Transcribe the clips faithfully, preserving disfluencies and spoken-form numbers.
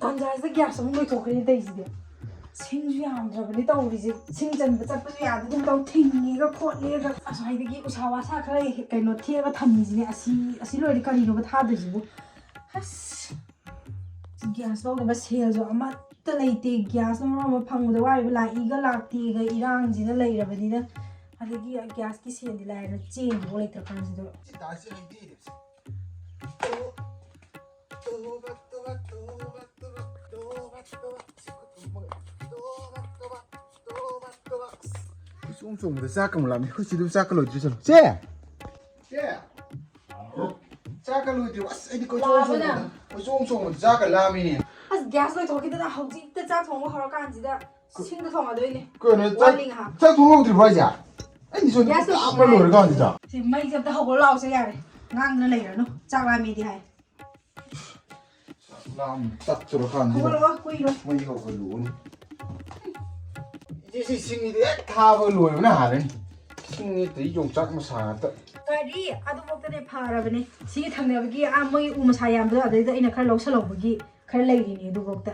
ꯇꯥꯟꯖꯥꯁꯤꯗ gas ꯑꯃꯨꯛ ꯂꯣꯏꯊꯣꯛꯈ꯭ꯔꯦ ꯇꯧꯔꯤꯁꯤꯗꯤ꯫ ꯁꯤꯡꯁꯨ ꯌꯥꯝꯗ꯭ꯔꯕꯅꯤ ꯇꯧꯔꯤꯁꯦ꯫ ꯁꯤꯡ ꯆꯟꯕ ꯆꯠꯄꯁꯨ ꯌꯥꯗꯒꯨꯝ ꯇꯧ, ꯊꯤꯡꯉꯦꯒ ꯈꯣꯠꯂꯦꯒ꯫ ꯑꯁ꯭ꯋꯥꯏꯗꯒꯤ ꯎꯁꯥ ꯋꯥꯁꯥ ꯈꯔ ꯍꯦꯛ ꯀꯩꯅꯣ ꯊꯦꯛꯑꯒ ꯊꯝꯃꯤꯁꯤꯅꯦ꯫ ꯑꯁꯤ, ꯑꯁꯤ ꯂꯣꯏꯔꯗꯤ ꯀꯔꯤꯅꯣꯕ ꯊꯥꯗꯣꯏꯁꯤꯕꯨ? ꯑꯁ! ꯒ꯭ꯌꯥꯁ ꯂꯧꯅꯕ ꯁꯦꯜꯁꯨ ꯑꯃꯠꯇ ꯂꯩꯇꯦ꯫ ꯒ꯭ꯌꯥꯁꯅ ꯃꯔꯣꯟ ꯑꯃ ꯐꯪꯕꯗ ꯋꯥꯔꯤꯕ, ꯂꯥꯛꯏꯒ ꯂꯥꯛꯇꯦꯒ ꯏꯔꯥꯡꯁꯤꯅ ꯂꯩꯔꯕꯅꯤꯅ꯫ ꯑꯗꯒꯤ ꯒ꯭ꯌꯥꯁꯀꯤ ꯁꯦꯜꯗꯤ ꯂꯥꯏꯔꯅ ꯆꯦꯡꯐꯥꯎ ꯂꯩꯇ꯭ꯔꯀꯥꯟꯁꯤꯗ꯫ ꯁꯤ ꯇꯥꯁꯤ ꯍꯩꯗꯤ꯫ ꯀꯣꯏꯆꯣꯡ ꯆꯣꯡꯕꯗ ꯆꯥꯛꯀ ꯑꯃꯨꯛ ꯂꯥꯝꯃꯤ꯫ ꯑꯩꯈꯣꯏ ꯁꯤꯗꯕꯨ ꯆꯥꯛꯀ ꯂꯣꯏꯗ꯭ꯔꯤ ꯆꯠꯂꯣ꯫ ꯆꯦ! ꯆꯦ! ꯆꯥꯛꯀ ꯂꯣꯏꯗ꯭ꯔꯤꯕꯣ? ꯑꯁ, ꯑꯩꯗꯤ ꯀꯣꯏꯆꯣꯡ ꯂꯥꯛꯑꯕꯅ? ꯆꯣꯡꯕꯗ, ꯀꯣꯏꯆꯣꯡ ꯆꯣꯡꯕꯗ ꯆꯥꯛꯀ ꯂꯥꯝꯃꯤꯅꯦ꯫ ꯑꯁ, ꯒ꯭ꯌꯥꯁ ꯂꯣꯏꯊꯣꯛꯈꯤꯗꯅ ꯍꯧꯖꯤꯛꯇ ꯆꯥꯛ ꯊꯣꯡꯕ ꯍꯧꯔꯀꯥꯟꯁꯤꯗ ꯁꯤꯡꯗ ꯊꯣꯡꯉꯗꯣꯏꯅꯦ꯫ ꯀꯩꯅꯣ, ꯆꯥꯛ, ꯋꯥꯠꯂꯤ ꯉꯥꯏꯍꯥꯛ꯫ ꯆꯥꯛ ꯊꯣꯡ ꯍꯧꯗ꯭ꯔꯤꯕꯣ ꯍꯥꯏꯁꯦ? ꯑꯩꯗꯤ ꯁꯣꯝꯗ ꯒ꯭ꯌꯥꯁ ꯂꯣꯏꯁꯤꯟ ꯂꯥꯝꯕ ꯂꯣꯏꯔꯀꯥꯟꯁꯤꯗ꯫ ꯁꯤ ꯃꯩꯁꯦ ꯑꯝꯇ ꯍꯧꯒꯠꯂꯣ ꯂꯥꯛꯑꯣꯁꯦ ꯌꯥꯔꯦ꯫ ꯉꯥꯡꯗꯅ ꯂꯩꯔꯅꯨ꯫ ꯆꯥꯛ ꯂꯥꯝꯃꯦꯗꯤ ꯍꯥꯏ꯫ ꯆꯥꯛ ꯂꯥꯝ ꯇꯠꯇꯣꯔꯀꯥꯟꯁꯤꯗ ꯍꯧꯒꯠꯂꯛꯑꯣ, ꯀꯨꯏꯔꯣꯏ꯫ ꯃꯩ ꯍꯧꯒꯠꯂꯨꯕꯅꯤ꯫ ꯏꯆꯦ, ꯁꯤ ꯁꯤꯡꯁꯤꯗꯤ ꯍꯦꯛ ꯊꯥꯕ ꯂꯣꯏꯕꯅ ꯍꯥꯜꯂꯅꯤ꯫ ꯁꯤꯡ ꯅꯠꯇ꯭ꯔꯗꯤ ꯌꯣꯡꯆꯥꯛ ꯃꯁꯥ ꯉꯥꯛꯇ꯫ ꯀꯔꯤ? ꯑꯗꯨꯐꯥꯎꯗꯅꯦ ꯐꯔꯕꯅꯦ꯫ ꯁꯤꯒꯤ ꯊꯪꯅꯕꯒꯤ, ꯑꯥ, ꯃꯣꯏ ꯎ ꯃꯁꯥ ꯌꯥꯝꯕꯗꯣ, ꯑꯗꯩꯗ ꯑꯩꯅ ꯈꯔ ꯂꯧꯁꯜꯍꯧꯕꯒꯤ ꯈꯔ ꯂꯩꯔꯤꯅꯦ ꯑꯗꯨꯐꯥꯎꯗ꯫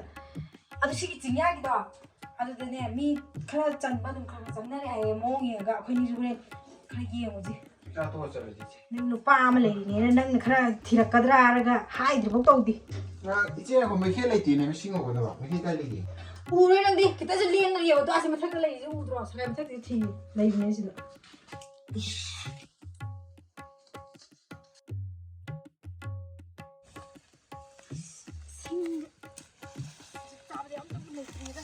ꯑꯗꯨ ꯁꯤꯒꯤ ꯆꯤꯡꯌꯥꯒꯤꯗꯣ, ꯑꯗꯨꯗꯅꯦ ꯃꯤ ꯈꯔ ꯆꯟꯕ ꯑꯗꯨꯝ ꯈꯔ ꯈꯔ ꯆꯪꯅꯔꯦ ꯍꯥꯏꯌꯦ꯫ ꯃꯑꯣꯡ ꯌꯦꯡꯉꯒ ꯑꯩꯈꯣꯏꯅꯤꯁꯨ ꯍꯣꯔꯦꯟ ꯈꯔ ꯌꯦꯡꯉꯨꯁꯦ꯫ ꯆꯥꯛ ꯇꯣꯛꯑ ꯆꯠꯂꯁꯤ ꯏꯆꯦ꯫ ꯅꯪ ꯅꯨꯄꯥ ꯑꯃ ꯂꯩꯔꯤꯅꯦꯅ ꯅꯪꯅ ꯈꯔ ꯊꯤꯔꯛꯀꯗ꯭ꯔꯥ ꯍꯥꯏꯔꯒ ꯍꯥꯏꯗ꯭ꯔꯤꯐꯥꯎ ꯇꯧꯗꯦ꯫ ꯉꯥ-, ꯏꯆꯦ, ꯉꯥꯏꯈꯣ, ꯃꯩꯈꯦꯠ ꯂꯩꯇꯦꯅꯦ, ꯃꯁꯤꯡ ꯉꯧꯒꯗꯕ꯫ ꯃꯩꯈꯦꯠ ꯀꯥꯏ ꯂꯩꯒꯦ? ꯎꯔꯣꯏ ꯅꯪꯗꯤ꯫ ꯈꯤꯇꯁꯨ ꯂꯦꯡꯗꯅ ꯌꯦꯡꯉꯣ꯫ ꯇꯣ, ꯑꯁꯤ ꯃꯊꯛꯇ ꯂꯩꯔꯤꯁꯦ ꯎꯗ꯭ꯔꯣ? ꯁꯒꯥꯏ ꯃꯊꯛꯇꯁꯨ ꯊꯤ ꯂꯩꯕꯅꯦ ꯁꯤꯗ꯫ ꯏꯁ꯫ ꯁꯤꯡ ꯆꯥꯕꯗꯤ ꯑꯝꯇꯕꯨ ꯂꯩꯇ꯭ꯔꯦꯗ꯫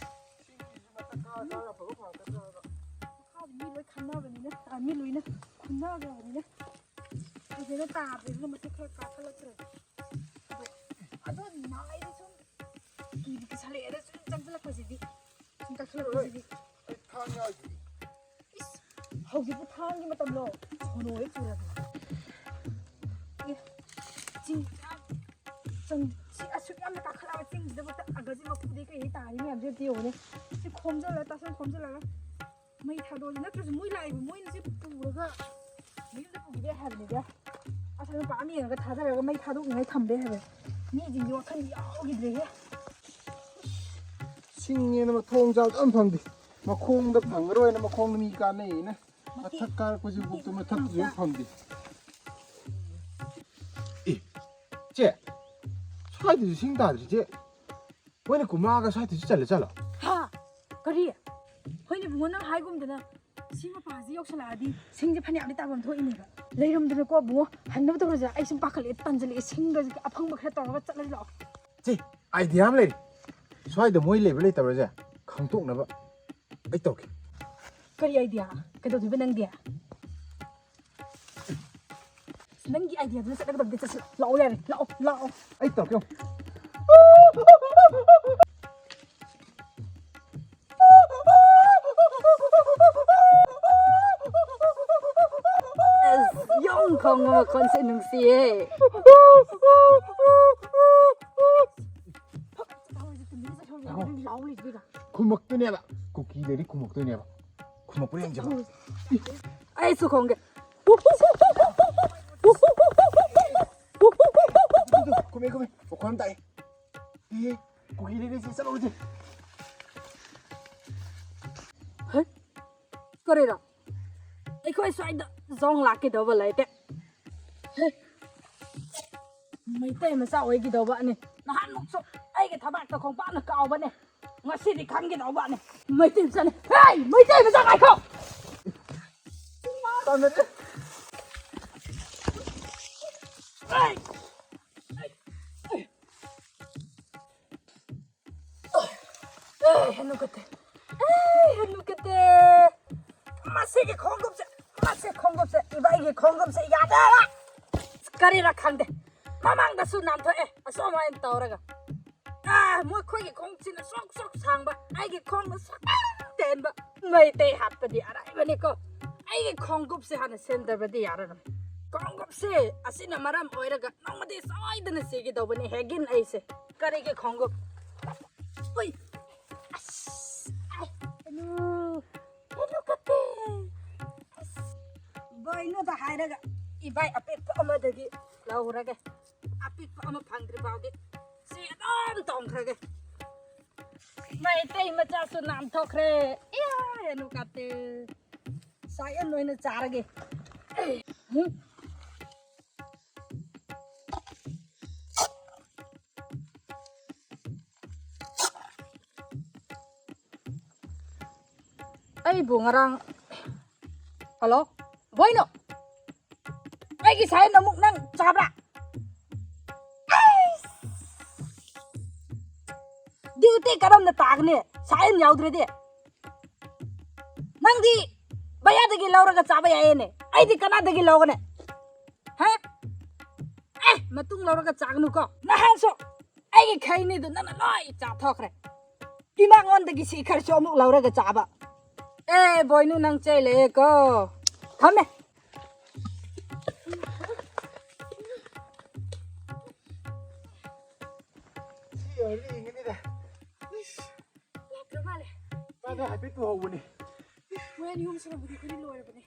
ꯃꯈꯥꯗꯤ ꯃꯤ ꯂꯣꯏ ꯈꯟꯅꯕꯅꯤꯅ, ꯑ, ꯃꯤ ꯂꯣꯏꯅ ꯈꯨꯟꯅꯈ꯭ꯔꯕꯅꯤꯅ꯫ ꯐꯖꯅ ꯇꯥꯗ꯭ꯔꯦ, ꯑꯗꯨꯅ ꯃꯊꯛ ꯈꯔ ꯀꯥꯈꯠꯂꯛꯇ꯭ꯔꯦ꯫ ꯑꯗꯣ, ꯑꯗꯣ ꯅꯥꯏꯗ ꯁꯨꯝ ꯀꯤꯕꯨ ꯀꯤꯁꯜꯂꯛꯑꯦꯗ, ꯁꯨꯝ ꯆꯪꯁꯤꯜꯂꯛꯄꯁꯤꯗꯤ꯫ ꯁꯨꯝ ꯀꯥꯈꯠꯂꯛꯄꯁꯤꯗꯤ꯫ ꯑꯩ ꯊꯥꯡ ꯌꯥꯎꯔꯤꯁꯤꯗꯤ꯫ ꯏꯁ, ꯍꯧꯖꯤꯛꯄꯨ ꯊꯥꯡꯒꯤ ꯃꯇꯝꯂꯣ? ꯁꯣꯅꯣ ꯍꯦꯛ ꯆꯨꯔꯗꯅ꯫ ꯑꯦ, ꯆꯤꯡ ꯌꯥꯝ ꯆꯪ-, ꯁꯤ ꯑꯁꯨꯛ ꯌꯥꯝꯅ ꯀꯥꯈꯠꯂꯛꯑꯕ ꯆꯤꯡꯁꯤꯗꯕꯨ ꯇꯛꯑꯒ ꯁꯤ ꯃꯀꯨꯗꯩ ꯀꯩꯗꯩ ꯇꯥꯔꯤ ꯃꯌꯥꯝꯁꯦ ꯑꯝꯇ ꯌꯦꯡꯉꯨꯅꯦ꯫ ꯁꯤ ꯈꯣꯝꯖꯤꯜꯂ, ꯇꯥꯁꯟ ꯈꯣꯝꯖꯤꯜꯂꯒ ꯃꯩ ꯊꯥꯗꯣꯛꯑꯁꯤ꯫ ꯅꯠꯇ꯭ꯔꯁꯨ ꯃꯣꯏ ꯂꯥꯛꯏꯕ, ꯃꯣꯏꯅ ꯁꯤ ꯄꯨꯔꯒ ꯃꯌꯨꯝꯗ ꯄꯨꯈꯤꯗꯦ ꯍꯥꯏꯕꯅꯤꯗ꯫ ꯑꯁ, ꯅꯨꯄꯥ ꯑꯃ ꯌꯦꯡꯉꯒ ꯊꯥꯗꯔꯒ ꯃꯩ ꯊꯥꯗꯣꯛꯅꯤꯡꯉꯥꯏ ꯊꯝꯕ ꯌꯥꯏ ꯍꯥꯏꯕ꯫ ꯃꯤꯁꯤꯡꯁꯦ ꯋꯥꯈꯜ ꯌꯥꯎꯈꯤꯗ꯭ꯔꯦꯍꯦ꯫ ꯁꯤꯡꯉꯦꯅ ꯃꯊꯣꯡ ꯆꯥꯕ ꯑꯝ ꯐꯪꯗꯦ꯫ ꯃꯈꯣꯡꯗ ꯐꯪꯉꯔꯣꯏꯅ ꯃꯈꯣꯡꯗ ꯃꯤ ꯀꯥꯟꯅꯩꯅ ꯃꯊꯛ ꯀꯥꯔꯛꯄꯁꯤ ꯕꯨꯛꯇ ꯃꯊꯛꯇꯁꯨ ꯐꯪꯗꯦ꯫ ꯑꯦ, ꯆꯦ, ꯁ꯭ꯋꯥꯏꯗꯁꯨ ꯁꯤꯡ ꯇꯥꯗ꯭ꯔꯤ, ꯆꯦ꯫ ꯃꯣꯏꯅ ꯀꯨꯝꯃꯛꯑꯒ ꯁ꯭ꯋꯥꯏꯗꯁꯨ ꯆꯜꯂ ꯆꯠꯂꯣ꯫ ꯍꯥ? ꯀꯔꯤ? ꯍꯣꯏꯅꯦ ꯕꯨꯡꯉꯣ, ꯅꯪ ꯍꯥꯏꯒꯨꯝꯗꯅ ꯁꯤ ꯃꯄꯥꯁꯤ ꯌꯧꯁꯜꯂꯛꯑꯗꯤ ꯁꯤꯡꯁꯦ ꯐꯅꯌꯥꯝꯗꯤ ꯇꯥꯐꯝ ꯊꯣꯛꯏꯅꯦꯕ꯫ ꯂꯩꯔꯝꯗꯅꯀꯣ ꯕꯨꯡꯉꯣ, ꯍꯟꯅꯕ ꯇꯧꯔꯁꯦ꯫ ꯑꯩ ꯁꯨꯝ ꯄꯥꯈꯠꯂꯛꯑꯦ, ꯇꯟꯁꯤꯜꯂꯛꯑꯦ, ꯁꯤꯡꯒꯁꯦ ꯑꯐꯪꯕ ꯈꯔ ꯇꯧꯔꯒ ꯆꯠꯂꯁꯤ ꯂꯥꯛꯑꯣ꯫ ꯆꯦ, ꯑꯥꯏꯗꯤꯌꯥ ꯑꯃ ꯂꯩꯔꯦ꯫ ꯁ꯭ꯋꯥꯏꯗ ꯃꯣꯏ ꯂꯩꯕ ꯂꯩꯇꯕ꯭ꯔꯁꯦ ꯈꯪꯗꯣꯛꯅꯕ ꯑꯩ ꯇꯧꯔꯛꯀꯦ꯫ ꯀꯔꯤ ꯑꯥꯏꯗꯤꯌꯥ? ꯀꯩꯗꯧꯗꯣꯏꯕ ꯅꯪꯗꯤ? ꯅꯪꯒꯤ ꯑꯥꯏꯗꯤꯌꯥꯗꯨꯅ ꯆꯠꯀꯗꯕꯗꯤ ꯆꯠꯁꯤ꯫ ꯂꯥꯛꯑꯣ ꯌꯥꯔꯦ, ꯂꯥꯛꯑꯣ, ꯂꯥꯛꯑꯣ꯫ ꯑꯩ ꯇꯧꯔꯛꯀꯦ꯫ ꯑꯁ, ꯌꯣꯡ ꯈꯣꯡꯕ ꯃꯈꯣꯟꯁꯦ ꯅꯨꯡꯁꯤꯌꯦ꯫ ꯂꯥꯛꯑꯣ ꯂꯩꯁꯤꯗ꯫ ꯈꯨꯝꯃꯛꯇꯣꯏꯅꯦꯕ꯫ ꯀꯨꯀꯤ ꯂꯩꯔꯤ ꯈꯨꯝꯃꯛꯇꯣꯏꯅꯦꯕ꯫ ꯈꯨꯝꯃꯛꯄ꯭ꯔꯥ ꯌꯦꯡꯁꯦꯕ꯫ ꯑꯩꯁꯨ ꯈꯣꯡꯒꯦ꯫ ꯈꯨꯝꯃꯦ, ꯈꯨꯝꯃꯦ꯫ ꯃꯈꯣꯟ ꯑꯃ ꯇꯥꯏ꯫ ꯑꯦ, ꯀꯨꯀꯤ ꯂꯩꯔꯦ, ꯁꯤ ꯆꯠꯂꯨꯔꯁꯤ꯫ ꯍꯦ? ꯀꯔꯤꯔꯣ? ꯑꯩꯈꯣꯏ ꯁ꯭ꯋꯥꯏꯗ ꯖꯣꯡ ꯂꯥꯛꯀꯗꯧꯕ ꯂꯩꯇꯦ꯫ ꯍꯦ? ꯃꯩꯇꯩ ꯃꯆꯥ ꯑꯣꯏꯒꯗꯧꯕꯅꯤ꯫ ꯅꯍꯥꯟꯃꯨꯛꯁꯨ ꯑꯩꯒꯤ ꯊꯕꯥꯛꯇ ꯈꯣꯡꯄꯥꯛꯅ ꯀꯥꯎꯕꯅꯦ꯫ ꯉꯁꯤꯗꯤ ꯈꯪꯒꯗꯧꯕꯅꯤ꯫ ꯃꯩꯇꯩ ꯃꯆꯥꯅꯤ꯫ ꯍꯦ! ꯃꯩꯇꯩ ꯃꯆꯥ ꯉꯥꯏꯈꯣ! ꯇꯥꯟꯅꯔꯦ꯫ ꯍꯦ! ꯑꯦ, ꯍꯅꯨꯀꯠꯇꯦ꯫ ꯑꯦ, ꯍꯅꯨꯀꯠꯇꯦ꯫ ꯃꯁꯤꯒꯤ ꯈꯣꯡꯎꯞꯁꯦ, ꯃꯁꯤ ꯈꯣꯡꯎꯞꯁꯦ, ꯏꯕꯥꯏꯒꯤ ꯈꯣꯡꯎꯞꯁꯦ ꯌꯥꯗꯦ꯫ ꯀꯔꯤꯔ ꯈꯪꯗꯦ꯫ ꯃꯃꯥꯡꯗꯁꯨ ꯅꯥꯟꯊꯣꯛꯑꯦ, ꯑꯁꯨꯃꯥꯏꯅ ꯇꯧꯔꯒ꯫ ꯑꯥ, ꯃꯈꯣꯏꯒꯤ ꯈꯣꯡꯎꯞꯁꯤꯅ ꯁꯣꯛ ꯁꯣꯛ ꯁꯥꯡꯕ, ꯑꯩꯒꯤ ꯈꯣꯡꯅ ꯁꯣꯛ ꯇꯦꯟꯕ꯫ ꯃꯩꯇꯩ ꯍꯥꯠꯄꯗꯤ ꯑꯔꯥꯏꯕꯅꯤꯀꯣ꯫ ꯑꯩꯒꯤ ꯈꯣꯡꯎꯞꯁꯦ ꯍꯥꯟꯅ ꯁꯦꯝꯗꯕꯗꯤ ꯌꯥꯔꯔꯣꯏ꯫ ꯈꯣꯡꯎꯞꯁꯦ ꯑꯁꯤꯅ ꯃꯔꯝ ꯑꯣꯏꯔꯒ ꯅꯣꯡꯃꯗꯤ ꯁꯣꯏꯗꯅ ꯁꯤꯒꯗꯧꯕꯅꯤ ꯍꯦꯒꯤꯟ ꯑꯩꯁꯦ꯫ ꯀꯔꯤꯒꯤ ꯈꯣꯡꯎꯞ? ꯎꯏ! ꯑꯁ! ꯑꯥꯏ! ꯀꯩꯅꯣ! ꯀꯩꯅꯣ ꯀꯠꯇꯦ! ꯑꯁ! ꯕꯣꯏꯅꯣꯗ ꯍꯥꯏꯔꯒ ꯏꯕꯥꯏ ꯑꯄꯤꯛꯄ ꯑꯃꯗꯒꯤ ꯂꯧꯔꯒꯦ꯫ ꯑꯄꯤꯛꯄ ꯑꯃ ꯐꯪꯗ꯭ꯔꯤ ꯐꯥꯎꯗꯤ ꯁꯤ ꯑꯗꯨꯝ ꯇꯣꯡꯈ꯭ꯔꯒꯦ꯫ ꯃꯩꯇꯩ ꯃꯆꯥꯁꯨ ꯅꯥꯟꯊꯣꯛꯈ꯭ꯔꯦ꯫ ꯏꯌꯥ, ꯍꯦꯟꯅꯨ ꯀꯥꯇꯦ꯫ ꯁꯥꯏꯑꯟ ꯑꯣꯏꯅ ꯆꯥꯔꯒꯦ꯫ ꯎꯝ꯫ ꯑꯩꯕꯨ ꯉꯔꯥꯡ, ꯍꯜꯂꯣ, ꯕꯣꯏꯅꯣ, ꯑꯩꯒꯤ ꯁꯥꯏꯟ ꯑꯃꯨꯛ ꯅꯪ ꯆꯥꯕ꯭ꯔꯥ? ꯑꯩꯁ! ꯗ꯭ꯌꯨꯇꯤ ꯀꯔꯝꯅ ꯇꯥꯒꯅꯤ ꯁꯥꯏꯟ ꯌꯥꯎꯗ꯭ꯔꯗꯤ? ꯅꯪꯗꯤ ꯕꯌꯥꯗꯒꯤ ꯂꯧꯔꯒ ꯆꯥꯕ ꯌꯥꯏꯌꯦꯅꯦ, ꯑꯩꯗꯤ ꯀꯅꯥꯗꯒꯤ ꯂꯧꯒꯅꯤ? ꯍꯥ? ꯑꯦ, ꯃꯇꯨꯡ ꯂꯧꯔꯒ ꯆꯥꯒꯅꯨꯀꯣ꯫ ꯅꯍꯥꯟꯁꯨ ꯑꯩꯒꯤ ꯈꯩꯅꯤꯗꯨ ꯅꯪꯅ ꯂꯣꯏ ꯆꯥꯊꯣꯛꯈ꯭ꯔꯦ꯫ ꯏꯃꯥꯉꯣꯟꯗꯒꯤ ꯁꯤ ꯈꯔꯁꯨ ꯑꯃꯨꯛ ꯂꯧꯔꯒ ꯆꯥꯕ꯫ ꯑꯦ, ꯕꯣꯏꯅꯨ, ꯅꯪ ꯆꯦꯜꯂꯦꯀꯣ꯫ ꯊꯝꯃꯦ꯫ ꯁꯤ ꯑꯣꯏꯔꯗꯤ ꯌꯦꯡꯒꯅꯤꯗ꯫ ꯂꯥꯛꯇ꯭ꯔ ꯃꯥꯜꯂꯦ꯫ ꯃꯥꯗꯣ ꯍꯥꯏꯐꯦꯠ ꯄꯨꯍꯧꯕꯅꯦ꯫ ꯃꯣꯏ ꯑꯅꯤ ꯑꯍꯨꯝ ꯁꯨꯔꯝꯕꯗꯤ ꯑꯩꯈꯣꯏꯗꯤ ꯂꯣꯏꯔꯕꯅꯦ꯫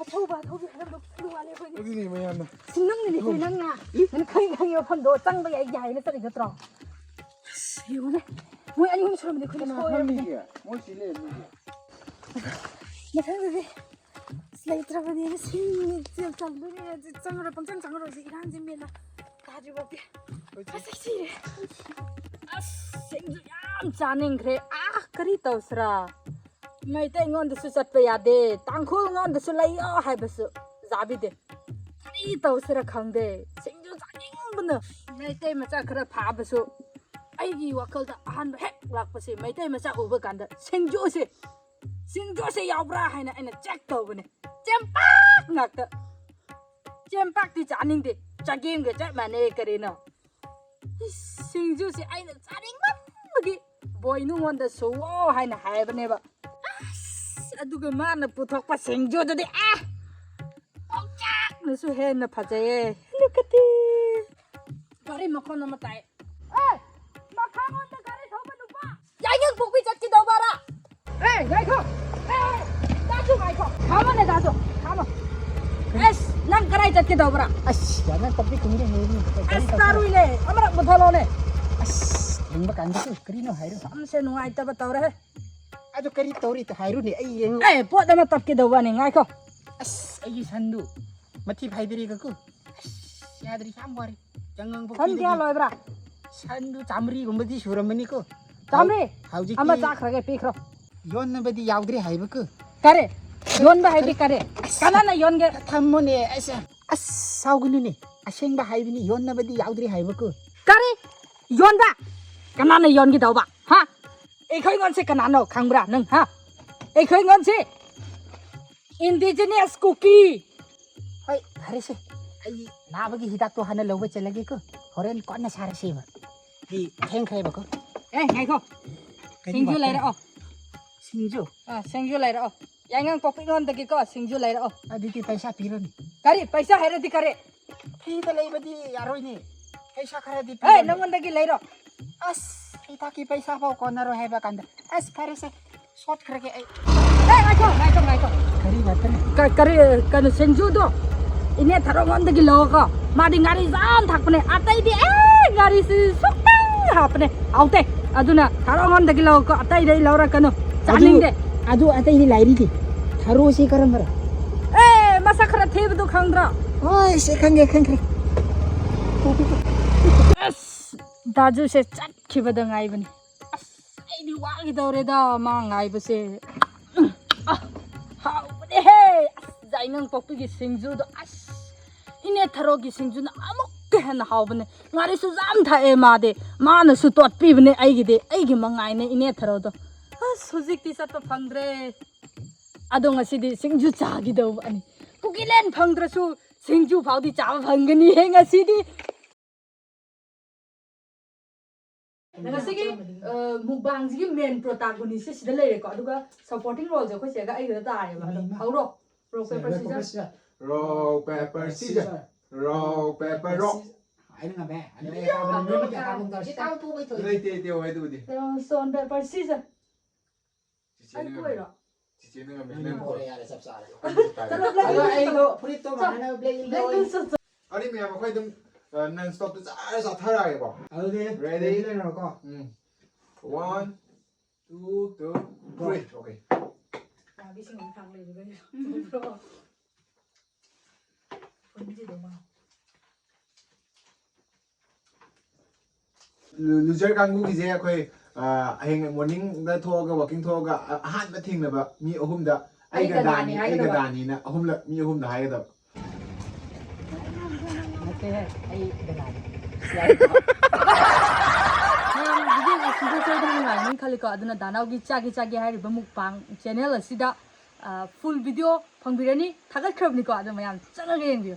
ꯑꯊꯧꯕ, ꯑꯊꯧꯕꯤ ꯍꯥꯏꯔꯝꯕ ꯈꯨꯗꯤꯡ ꯋꯥꯠꯂꯦ ꯑꯩꯈꯣꯏꯗꯤ꯫ ꯑꯗꯨꯅꯦ ꯃꯌꯥꯝꯅ꯫ ꯁꯤ ꯅꯪꯅꯤꯅꯦ, ꯁꯤ ꯅꯪꯅ꯫ ꯅꯪ ꯈꯪꯉꯤ ꯈꯪꯉꯤ ꯃꯐꯝꯗꯣ ꯆꯪꯕ ꯌꯥꯏ ꯌꯥꯏꯅ ꯆꯠꯂꯤ ꯅꯠꯇ꯭ꯔꯣ? ꯑꯁ, ꯌꯦꯡꯉꯨꯅꯦ꯫ ꯃꯣꯏ ꯑꯅꯤ ꯑꯍꯨꯝ ꯁꯨꯔꯝꯕꯗꯤ ꯑꯩꯈꯣꯏꯗꯤ ꯀꯅꯥ ꯁꯣꯏꯔꯕꯅꯦ꯫ ꯈꯪꯅꯤꯒꯦ? ꯃꯣꯏ ꯁꯤ ꯂꯩꯔꯝꯃꯤꯒꯦ꯫ ꯃꯊꯪꯗꯗꯤ ꯑꯁ, ꯂꯩꯇ꯭ꯔꯕꯅꯦꯅ ꯁꯤꯡ ꯆꯦꯜ ꯆꯪꯗꯣꯏꯅꯦ꯫ ꯆꯪꯉꯔꯣꯏ, ꯄꯪꯆꯪ ꯆꯪꯉꯔꯣꯏꯁꯦ, ꯏꯔꯥꯡꯁꯦ ꯃꯦꯟꯅ ꯇꯥꯗ꯭ꯔꯤꯐꯥꯎꯗꯤ꯫ ꯑꯁ, ꯑꯩ ꯁꯤꯔꯦ꯫ ꯑꯁ, ꯁꯤꯡꯖꯨ ꯌꯥꯝ ꯆꯥꯅꯤꯡꯈ꯭ꯔꯦ꯫ ꯑꯥ, ꯀꯔꯤ ꯇꯧꯁꯤꯔꯥ? ꯃꯩꯇꯩꯉꯣꯟꯗꯁꯨ ꯆꯠꯄ ꯌꯥꯗꯦ, ꯇꯥꯡꯈꯨꯜꯉꯣꯟꯗꯁꯨ ꯂꯩꯌꯣ ꯍꯥꯏꯕꯁꯨ ꯌꯥꯕꯤꯗꯦ꯫ ꯀꯔꯤ ꯇꯧꯁꯤꯔꯥ ꯈꯪꯗꯦ꯫ ꯁꯤꯡꯖꯨ ꯆꯥꯅꯤꯡꯕꯅ꯫ ꯃꯩꯇꯩ ꯃꯆꯥ ꯈꯔ ꯐꯥꯕꯁꯨ ꯑꯩꯒꯤ ꯋꯥꯈꯜꯗ ꯑꯍꯥꯟꯕ ꯍꯦꯛ ꯂꯥꯛꯄꯁꯦ, ꯃꯩꯇꯩ ꯃꯆꯥ ꯎꯕ ꯀꯥꯟꯗ ꯁꯤꯡꯖꯨꯁꯦ, ꯁꯤꯡꯖꯨꯁꯦ ꯌꯥꯎꯕ꯭ꯔꯥ ꯍꯥꯏꯅ ꯑꯩꯅ ꯆꯦꯛ ꯇꯧꯕꯅꯦ꯫ ꯆꯦꯡꯄꯥꯛ ꯉꯥꯛꯇ꯫ ꯆꯦꯡꯄꯥꯛꯇꯤ ꯆꯥꯅꯤꯡꯗꯦ, ꯆꯒꯦꯝꯒ ꯆꯞ ꯃꯥꯟꯅꯩ ꯀꯔꯤꯅꯣ꯫ ꯏꯁ, ꯁꯤꯡꯖꯨꯁꯦ ꯑꯩꯅ ꯆꯥꯅꯤꯡꯃꯟꯕꯒꯤ ꯕꯣꯏꯅꯨꯉꯣꯟꯗ ꯁꯨꯋꯣ ꯍꯥꯏꯅ ꯍꯥꯏꯕꯅꯦꯕ꯫ ꯑꯁ, ꯑꯗꯨꯒ ꯃꯥꯅ ꯄꯨꯊꯣꯛꯄ ꯁꯤꯡꯖꯨꯗꯨꯗꯤ, ꯑꯥ! ꯑꯣꯟꯊꯣꯛꯅꯁꯨ ꯍꯦꯟꯅ ꯐꯖꯩꯌꯦ꯫ Look at this. ꯒꯥꯔꯤ ꯃꯈꯣꯟ ꯑꯃ ꯇꯥꯏ꯫ ꯑꯦ! ꯃꯈꯥꯔꯣꯝꯗ ꯒꯥꯔꯤ ꯊꯧꯕ ꯅꯨꯄꯥ! ꯌꯥꯏꯉꯪꯄꯣꯛꯄꯤ ꯆꯠꯈꯤꯗꯧꯕꯔꯥ? ꯑꯦ, ꯉꯥꯏꯈꯣ! ꯑꯦ, ꯗꯥꯁꯨ ꯉꯥꯏꯈꯣ! ꯈꯥꯝꯃꯣꯅꯦ, ꯗꯥꯁꯨ! ꯈꯥꯝꯃꯣ! ꯑꯦꯁ! ꯅꯪ ꯀꯗꯥꯏ ꯆꯠꯀꯦ ꯇꯧꯕ꯭ꯔꯥ? ꯑꯁ, ꯌꯥꯝꯅ ꯇꯞꯄꯤ ꯈꯨꯝꯗꯦ ꯍꯥꯏꯕꯅꯤ꯫ ꯑꯁ, ꯇꯥꯔꯨꯏꯅꯦ꯫ ꯑꯃꯔꯛ ꯃꯨꯊꯠꯂꯣꯅꯦ꯫ ꯑꯁ, ꯊꯦꯡꯕ ꯀꯥꯟꯗꯁꯨ ꯀꯔꯤꯅꯣ ꯍꯥꯏꯔꯣ꯫ ꯁꯝꯁꯦ ꯅꯨꯡꯉꯥꯏꯇꯕ ꯇꯧꯔꯦ꯫ ꯑꯗꯨ ꯀꯔꯤ ꯇꯧꯔꯤ ꯍꯥꯏꯔꯨꯅꯦ, ꯑꯩ ꯌꯦꯡꯉꯨ꯫ ꯑꯦ, ꯄꯣꯠ ꯑꯃ ꯇꯞꯀꯦ ꯇꯧꯕꯅꯦ, ꯉꯥꯏꯈꯣ꯫ ꯑꯁ, ꯑꯩꯒꯤ ꯁꯟꯗꯨ ꯃꯊꯤ ꯐꯥꯏꯕꯤꯔꯤꯒꯀꯣ꯫ ꯑꯁ, ꯌꯥꯗ꯭ꯔꯤ, ꯌꯥꯝ ꯋꯥꯔꯦ꯫ ꯆꯉꯥꯡ ꯁꯟ ꯀꯌꯥ ꯄꯣꯛꯄꯤꯗꯒꯤ ꯂꯣꯏꯕ꯭ꯔꯥ? ꯁꯟꯗꯨ ꯆꯥꯝꯃꯔꯤꯒꯨꯝꯕꯗꯤ ꯁꯨꯔꯝꯃꯅꯤꯀꯣ꯫ ꯆꯥꯝꯃꯔꯤ? ꯍꯧꯖꯤꯛꯇꯤ ꯑꯃ ꯆꯥꯈ꯭ꯔꯒꯦ, ꯄꯤꯈ꯭ꯔꯣ꯫ ꯌꯣꯟꯅꯕꯗꯤ ꯌꯥꯎꯗ꯭ꯔꯤ ꯍꯥꯏꯕꯀꯣ꯫ ꯀꯔꯤ? ꯌꯣꯟꯕ ꯍꯥꯏꯗꯤ ꯀꯔꯤ? ꯀꯅꯥꯅ ꯌꯣꯟꯒꯦ? ꯊꯝꯃꯣꯅꯦ, ꯑꯁ, ꯑꯁ, ꯁꯥꯎꯒꯅꯨꯅꯦ꯫ ꯑꯁꯦꯡꯕ ꯍꯥꯏꯕꯅꯤ, ꯌꯣꯟꯅꯕꯗꯤ ꯌꯥꯎꯗ꯭ꯔꯤ ꯍꯥꯏꯕꯀꯣ꯫ ꯀꯔꯤ? ꯌꯣꯟꯕ? ꯀꯅꯥꯅ ꯌꯣꯟꯒꯗꯧꯕ? ꯍꯥ? ꯑꯩꯈꯣꯏꯉꯣꯟꯁꯦ ꯀꯅꯥꯅꯣ ꯈꯪꯕ꯭ꯔꯥ ꯅꯪ, ꯍꯥ? ꯑꯩꯈꯣꯏꯉꯣꯟꯁꯦ indigenous ꯀꯨꯀꯤ꯫ ꯍꯣꯏ, ꯐꯔꯦꯁꯦ꯫ ꯑꯩ ꯅꯥꯕꯒꯤ ꯍꯤꯗꯥꯛꯇꯣ ꯍꯥꯟꯅ ꯂꯧꯕ ꯆꯠꯂꯒꯦꯀꯣ꯫ ꯍꯣꯔꯦꯟ ꯀꯣꯟꯅ ꯁꯥꯔꯁꯦꯕ꯫ ꯑꯩ ꯊꯦꯡꯈ꯭ꯔꯦꯕꯀꯣ꯫ ꯑꯦ, ꯉꯥꯏꯈꯣ꯫ ꯀꯔꯤ ꯁꯤꯡꯖꯨ ꯋꯥꯇꯔ? ꯂꯩꯔꯛꯑꯣ꯫ ꯁꯤꯡꯖꯨ? ꯑꯥ, ꯁꯤꯡꯖꯨ ꯂꯩꯔꯛꯑꯣ꯫ ꯌꯥꯏꯉꯪ ꯄꯣꯛꯄꯤꯉꯣꯟꯗꯒꯤꯀꯣ, ꯁꯤꯡꯖꯨ ꯂꯩꯔꯛꯑꯣ꯫ ꯑꯗꯨꯗꯤ ꯄꯩꯁꯥ ꯄꯤꯔꯣꯅꯦ꯫ ꯀꯔꯤ? ꯄꯩꯁꯥ ꯍꯥꯏꯔꯗꯤ ꯀꯔꯤ? ꯐ꯭ꯔꯤꯗ ꯂꯩꯕꯗꯤ ꯌꯥꯔꯣꯏꯅꯦ꯫ ꯄꯩꯁꯥ ꯈꯔꯗꯤ ꯍꯦ, ꯄꯤꯔꯣꯅꯦ꯫ ꯅꯪꯉꯣꯟꯗꯒꯤ ꯂꯩꯔꯣ꯫ ꯑꯁ, ꯍꯤꯗꯥꯛꯀꯤ ꯄꯩꯁꯥ ꯐꯥꯎ ꯀꯣꯟꯅꯔꯣꯏ ꯍꯥꯏꯕ ꯀꯥꯟꯗ꯫ ꯑꯁ, ꯐꯔꯦꯁꯦ꯫ ꯁꯣꯠꯈ꯭ꯔꯒꯦ ꯑꯩ꯫ ꯑꯦ, ꯉꯥꯏꯈꯣ, ꯉꯥꯏꯈꯣ, ꯉꯥꯏꯈꯣ꯫ ꯀꯔꯤ ꯋꯥꯇꯔ? ꯀ-, ꯀꯔꯤ, ꯀꯩꯅꯣ, ꯁꯤꯡꯖꯨꯗꯣ ꯏꯅꯦ ꯊꯔꯣꯉꯣꯟꯗꯒꯤ ꯂꯧꯀꯣ꯫ ꯃꯥꯗꯤ ꯉꯥꯔꯤ ꯌꯥꯝ ꯊꯥꯛꯄꯅꯦ꯫ ꯑꯇꯩꯗꯤ, ꯑꯦ, ꯉꯥꯔꯤꯁꯤ ꯁꯨꯛꯇꯪ ꯍꯥꯞꯄꯅꯦ꯫ ꯍꯥꯎꯇꯦ꯫ ꯑꯗꯨꯅ ꯊꯔꯣꯉꯣꯟꯗꯒꯤ ꯂꯧꯀꯣ꯫ ꯑꯇꯩꯗꯩ ꯂꯧꯔꯛꯀꯅꯨ꯫ ꯑꯗꯨ, ꯆꯥꯅꯤꯡꯗꯦ꯫ ꯑꯗꯨ ꯑꯇꯩꯗꯤ ꯂꯥꯏꯔꯤꯗꯤ꯫ ꯊꯔꯣꯁꯤ ꯀꯔꯝꯕꯔ? ꯑꯦ, ꯃꯁꯛ ꯈꯔ ꯊꯤꯕꯗꯨ ꯈꯪꯗ꯭ꯔꯣ? ꯍꯣꯏ, ꯁꯦ, ꯈꯪꯉꯦ, ꯈꯪꯈ꯭ꯔꯦ꯫ ꯑꯁ, ꯗꯥꯖꯨꯁꯦ ꯆꯠꯈꯤꯕꯗ ꯉꯥꯏꯕꯅꯤ꯫ ꯑꯁ, ꯑꯩꯗꯤ ꯋꯥꯒꯗꯧꯔꯦꯗ ꯃꯥ ꯉꯥꯏꯕꯁꯦ꯫ ꯑ, ꯍꯥꯎꯕꯅꯦꯍꯦ꯫ ꯑꯁ, ꯌꯥꯏꯉꯪ ꯄꯣꯛꯄꯤꯒꯤ ꯁꯤꯡꯖꯨꯗꯣ꯫ ꯑꯁ, ꯏꯅꯦ ꯊꯔꯣꯒꯤ ꯁꯤꯡꯖꯨꯅ ꯑꯃꯨꯛꯀ ꯍꯦꯟꯅ ꯍꯥꯎꯕꯅꯦ꯫ ꯉꯥꯔꯤꯁꯨ ꯌꯥꯝ ꯊꯥꯛꯑꯦ ꯃꯥꯗꯤ꯫ ꯃꯥꯅꯁꯨ ꯇꯣꯠꯄꯤꯕꯅꯦ ꯑꯩꯒꯤꯗꯤ꯫ ꯑꯩꯒꯤ ꯃꯉꯥꯏꯅꯦ ꯏꯅꯦ ꯊꯔꯣꯗꯣ꯫ ꯑꯁ, ꯍꯧꯖꯤꯛꯇꯤ ꯆꯠꯄ ꯐꯪꯗ꯭ꯔꯦ꯫ ꯑꯗꯣ ꯉꯁꯤꯗꯤ ꯁꯤꯡꯖꯨ ꯆꯥꯈꯤꯗꯧꯕ ꯑꯅꯤ꯫ ꯀꯨꯀꯤꯂꯦꯟ ꯐꯪꯗ꯭ꯔꯁꯨ ꯁꯤꯡꯖꯨ ꯐꯥꯎꯗꯤ ꯆꯥꯕ ꯐꯪꯒꯅꯤꯍꯦ ꯉꯁꯤꯗꯤ꯫ ꯉꯁꯤꯒꯤ, ꯑ, ꯃꯨꯛꯕꯥꯡꯁꯤꯒꯤ main protagonist ꯁꯦ ꯁꯤꯗ ꯂꯩꯔꯦꯀꯣ꯫ ꯑꯗꯨꯒ supporting role ꯁꯦ ꯑꯩꯈꯣꯏ ꯆꯦꯒ ꯑꯩꯒꯗ ꯇꯥꯔꯦꯕ꯫ ꯑꯗꯣ ꯍꯧꯔꯣ꯫ Rock, paper, scissors꯫ Rock, paper, scissors꯫ Rock, paper, rock꯫ ꯑꯩꯅ ꯉꯝꯃꯦ꯫ ꯑꯗꯨ ꯑꯩ ꯑꯀꯥꯕ ꯅꯪ ꯅꯣꯏ ꯃꯤꯠꯀꯤ ꯑꯀꯥꯕ ꯑꯃ ꯇꯧꯔꯁꯤ꯫ ꯂꯩꯇꯦ, ꯂꯩꯇꯦ, ꯍꯣꯏ, ꯑꯗꯨꯕꯨꯗꯤ꯫ Stone, paper, scissors꯫ ꯆꯤꯆꯦꯅ ꯑꯩ ꯉꯝꯃꯦ꯫ ꯀꯣꯏꯔꯣ? ꯆꯤꯆꯦꯅ ꯉꯝꯃꯦ꯫ ꯅꯪ ꯅꯪ ꯄꯣꯔꯦ, ꯌꯥꯔꯦ, ꯆꯞ ꯆꯥꯔꯦ꯫ ꯆꯞ ꯆꯥꯔꯦ꯫ ꯑꯗꯣ ꯑꯩꯗꯣ ꯐꯨꯔꯤꯠꯇꯣ ꯃꯥꯟꯅꯅꯕ black ꯂꯤꯠꯂꯣ꯫ ꯑꯗꯨꯗꯤ ꯃꯌꯥꯝ ꯑꯩꯈꯣꯏ ꯑꯗꯨꯝ non stopꯇ ꯆꯥꯔ ꯆꯥꯊꯔꯛꯑꯒꯦꯀꯣ꯫ ꯑꯗꯨꯗꯤ Ready? Ready ꯂꯩꯔꯣꯀꯣ꯫ ꯎꯝ꯫ One, two, three. Okay. ꯌꯥꯕꯤꯁꯤꯡ ꯊꯥꯡ ꯂꯩꯔꯤꯕ ꯆꯨꯝꯕ꯭ꯔꯣ? ꯄꯨꯟꯁꯤꯗꯣ ꯃꯥ꯫ Loser ꯀꯥꯡꯕꯨꯒꯤꯁꯦ ꯑꯩꯈꯣꯏ, ꯑ, ꯍꯌꯦꯡ morningꯗ ꯊꯣꯛꯑꯒ, walking ꯊꯣꯛꯑꯒ, ꯑ, ꯑꯍꯥꯟꯕ ꯊꯦꯡꯅꯕ ꯃꯤ ꯑꯍꯨꯝꯗ ꯑꯩ ꯑꯩ ꯒꯟꯗꯥꯅꯤ, ꯒꯟꯗꯥꯅꯤ ꯑꯩ ꯍꯥꯏꯒꯗꯕ꯫ ꯒꯟꯗꯥꯅꯤꯅ ꯑꯍꯨꯝꯂꯛ, ꯃꯤ ꯑꯍꯨꯝꯗ ꯍꯥꯏꯒꯗꯕ꯫ ꯅꯠꯇꯦꯍꯦ, ꯑꯩ ꯒꯟꯗꯥꯅꯤ꯫ ꯃꯌꯥꯝ video ꯁꯤꯗ ꯁꯣꯏꯗꯅ ꯅꯨꯡꯉꯥꯏꯅꯤ ꯈꯜꯂꯤꯀꯣ꯫ ꯑꯗꯨꯅ ꯗꯥꯅꯥꯎꯒꯤ ꯆꯥꯒꯦ ꯆꯥꯒꯦ ꯍꯥꯏꯔꯤꯕ mukbang channel ꯑꯁꯤꯗ, ꯑ, full video ꯐꯪꯕꯤꯔꯅꯤ꯫ ꯊꯥꯒꯠꯈ꯭ꯔꯕꯅꯤꯀꯣ꯫ ꯑꯗꯨ ꯃꯌꯥꯝ ꯆꯪꯉꯒ ꯌꯦꯡꯕꯤꯌꯨ꯫